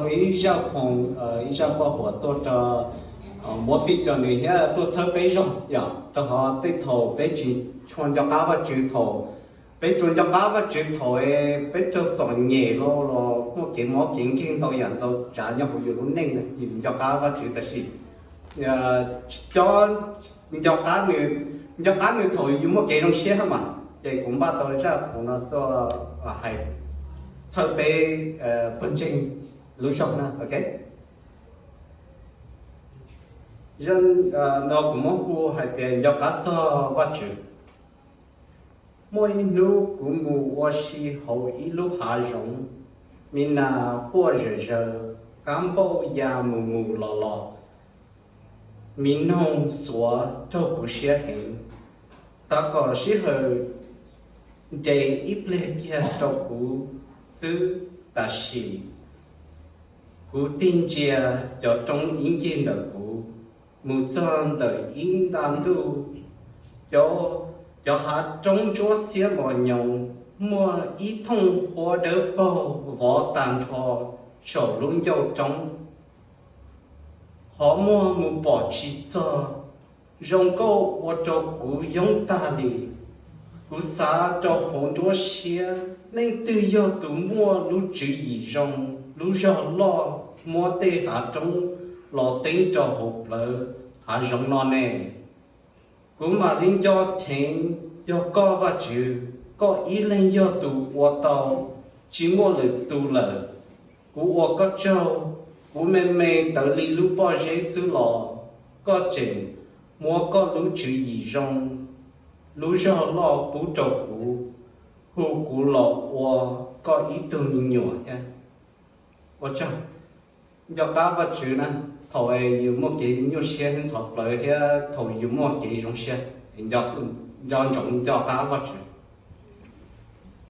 Ib zaj khoom, ib zaj paj huam tuaj rau, muab fij rau nws thiab tuaj txhawb peb zog yom, rau qhov tej thaum peb tsis tshua nco qab Vajtswv thaum, peb tsuas nco qab Vajtswv thaum peb raug txom nyem los los muaj kev mob kev nkeeg ntau yam ntau tsav nyob hauv yus lub neej na yus nco qab Vajtswv tab sis cov nco qab nws, nco qab nws thaum yus muaj kev zoo siab hab mas. Ces kuv npaj tau zaj khoom no tuaj hais txhawb peb pawg ntseeg lub zog na, ok. Zaj no kuv muab hu hais tias nco qab txog Vajtswv. Muaj ib hnub kuv mus ua si hauv ib lub hav zoov, mi nas quaj zom zaws, kab npauj ya mus mus los los, mi noog xuav raug kuv siab heev. Xav kom sij hawm nres ib pliag kiag rau kuv xwb, tab sis kuv tig ntsia cov roob ib ncig ntawm kuv, mus txog ntawm ib nta ntuj, cov hav roob ntsuab xiab mos nyoos, muaj ib thooj qhuab dawb paug vov tag nrho saum lub ncauj roob. Qhov muag mus pom tsis txog, zoo nkauj ua rau kuv yoob tag li. Kuv xav rau hauv nruab siab, leej twg yog tus muaj lub tswv yim zoo, lub zog loj muab tej hav roob los teeb rau hauv plawv hav zoov no ne? Kuv mam li nco dheev yog koj Vajtswv, koj ib leeg yog tus ua tau, tsis muaj lwm tus lawm. Kuv ua koj tsaug, kuv me me tawv li lub pob zeb xwb los koj tseem muab koj lub tswv yim zoo, lub zog loj pub rau kuv, hu kuv los ua koj ib tug me nyuam thiab. Ua tsaug. Nco qab Vajtswv na, thaum yus muaj kev nyuaj siab thiab ntxhov plawv thiab thaum yus muaj kev zoo siab, nco ntsoov nco qab Vajtswv.